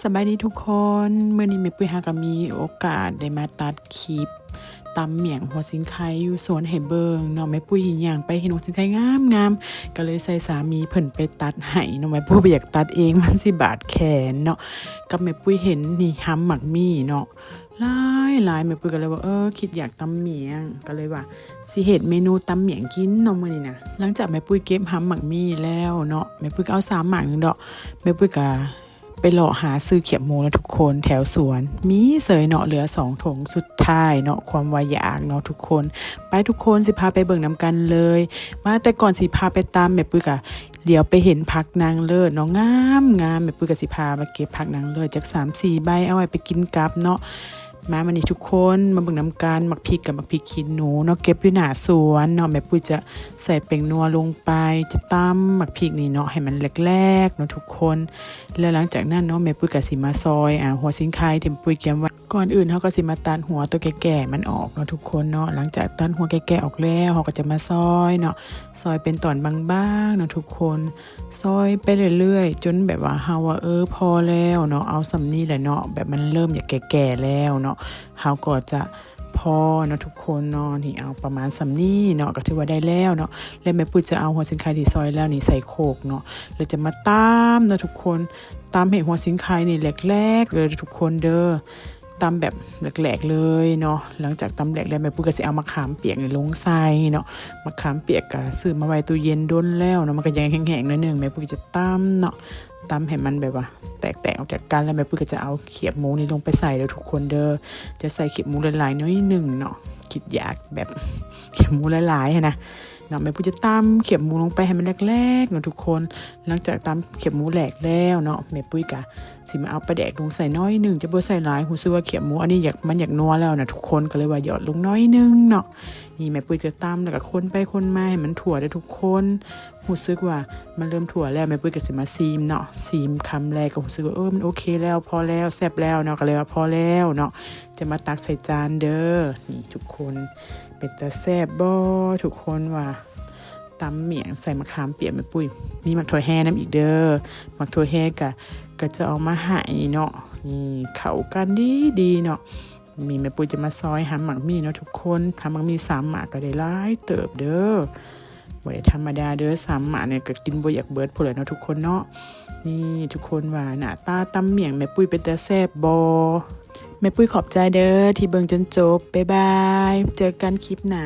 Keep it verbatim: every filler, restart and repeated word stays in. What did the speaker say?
สบายดีทุกคน มื้อนี้แม่ปุ้ยหาก็มีโอกาสได้มาตัดคลิปตำเมี่ยงหัวสิงไคอยู่สวนให้เบิ่งเนาะ แม่ปุ้ยย่างไปเห็นหัวสิงไคงามๆ ก็เลยใส่สามีเพิ่นไปตัดให้เนาะ แม่ปุ้ยบ่อยากตัดเอง มันสิบาดแขนเนาะ กับแม่ปุ้ยเห็นนี่หำหมากมี่เนาะ หลายๆ แม่ปุ้ยก็เลยว่า เออ คิดอยากตำเมี่ยง ก็เลยว่าสิเฮ็ดเมนูตำเมี่ยงกินเนาะมื้อนี้นะ หลังจากแม่ปุ้ยเก็บหำหมากมี่แล้วเนาะ แม่ปุ้ยก็เอาสามหมากหนึ่งดอก แม่ปุ้ยก็ ไปเลาะหาซื้อเขียบหมูนะทุกคน แถวสวน มีเสยเนาะ เหลือสองถุงสุดท้ายเนาะ ความว่าอยากเนาะทุกคน ไปทุกคน สิพาไปเบิ่งนำกันเลย มาแต่ก่อนสิพาไปตำ แม่ปุ้ยก็เหลียวไปเห็นผักนางเลิศเนาะ งามๆ แม่ปุ้ยก็สิพามาเก็บผักนางเลิศจักสามสี่ใบ เอาไว้ไปกินกับเนาะ มามื้อนี้ทุกคน มาเบิ่งนำกัน หมากพริกกับหมากพริกขี้หนูเนาะ เก็บอยู่หน้าสวนเนาะ แม่ปุ้ยจะใส่แป้งนัวลงไป จะตำหมากพริกนี่เนาะ ให้มันแหลกๆ เนาะทุกคน แล้วหลังจากนั้นเนาะ แม่ปุ้ยก็สิมาซอย อ่า หัวสิงไคที่แม่ปุ้ยเตรียมไว้ ก่อนอื่นเฮาก็สิมาตัดหัวตัวแก่ๆ มันออกเนาะทุกคนเนาะ หลังจากตัดหัวแก่ๆ ออกแล้ว เฮาก็จะมาซอยเนาะ ซอยเป็นตอนบางๆ เนาะทุกคน ซอยไปเรื่อยๆ จนแบบว่าเฮาว่า เออ พอแล้วเนาะ เอาส่ำนี้แหละเนาะ แบบมันเริ่มอยากแก่ๆ แล้วเนาะ เฮาก็จะพอเนาะทุกคนเนาะ นี่เอาประมาณส่ำนี้เนาะ ก็ถือว่าได้แล้วเนาะ และแม่ปุ้ยจะเอาหัวสิงไคที่ซอยแล้วนี่ใส่โคกเนาะ แล้วจะมาตำเนาะทุกคน ตำให้หัวสิงไคนี่แหลกๆ เลยทุกคนเด้อ ตำแบบแหลกๆ เลยเนาะ หลังจากตำแหลกแล้วแม่ปุ้ยก็สิเอามะขามเปียกนี่ลงใส่เนาะ มะขามเปียกก็ซื้อมาไว้ตู้เย็นโดนแล้วเนาะ มันก็ยังแห้งๆ หน่อยหนึ่ง แม่ปุ้ยจะตำเนาะ ตำให้มันแบบว่าแตกๆ ออกจากกัน แล้วแม่ปุ้ยก็จะเอาเขียบหมูนี่ลงไปใส่เด้อทุกคนเด้อ จะใส่เขียบหมูหลายๆ หน่อยหนึ่งเนาะ คิดอยากแบบเขียบหมูหลายๆ หั้นนะ เนาะ แม่ปุ้ยจะตำเขียบหมูลงไปให้มันแหลกๆ เนาะทุกคน หลังจากตำเขียบหมูแหลกแล้วเนาะ แม่ปุ้ยก็สิมาเอาปลาแดกลงใส่หน่อยหนึ่ง จะบ่ใส่หลาย รู้สึกว่าเขียบหมูอันนี้อยาก มันอยากนัวแล้วนะทุกคน ก็เลยว่าหยอดลงหน่อยหนึ่งเนาะ นี่แม่ปุ้ยจะตำแล้วก็คนไปคนมาให้มันทั่วเด้อทุกคน รู้สึกว่ามันเริ่มทั่วแล้ว แม่ปุ้ยก็สิมาซีมเนาะ ซีมคำแรกก็รู้สึกว่า เออ มันโอเคแล้ว พอแล้ว แซ่บแล้วเนาะ ก็เลยว่าพอแล้วเนาะ จะมาตักใส่จานเด้อ นี่ทุกคน เป็นตาแซ่บบ่ทุกคนว่า ตำเมี่ยงใส่มะขามเปียกแม่ปุ้ย มีหมากถั่วแห่นำอีกเด้อ หมากถั่วแห่ก็ ก็จะเอามาให้เนาะ นี่เข้ากันดีๆ เนาะ นี่แม่ปุ้ยจะมาซอยหำหมากมี่เนาะทุกคน หำหมากมี่สามหมากก็ได้หลายเติบเด้อ บ่ได้ธรรมดาเด้อ สามหมากเนี่ยก็กินบ่อยากเบิดพู้นแหละเนาะทุกคนเนาะ นี่ทุกคนว่าหน้าตาตำเมี่ยงแม่ปุ้ยเป็นตาแซ่บบ่ แม่ปุ้ยขอบใจเด้อที่เบิ่งจนจบ บ๊ายบาย เจอกันคลิปหน้า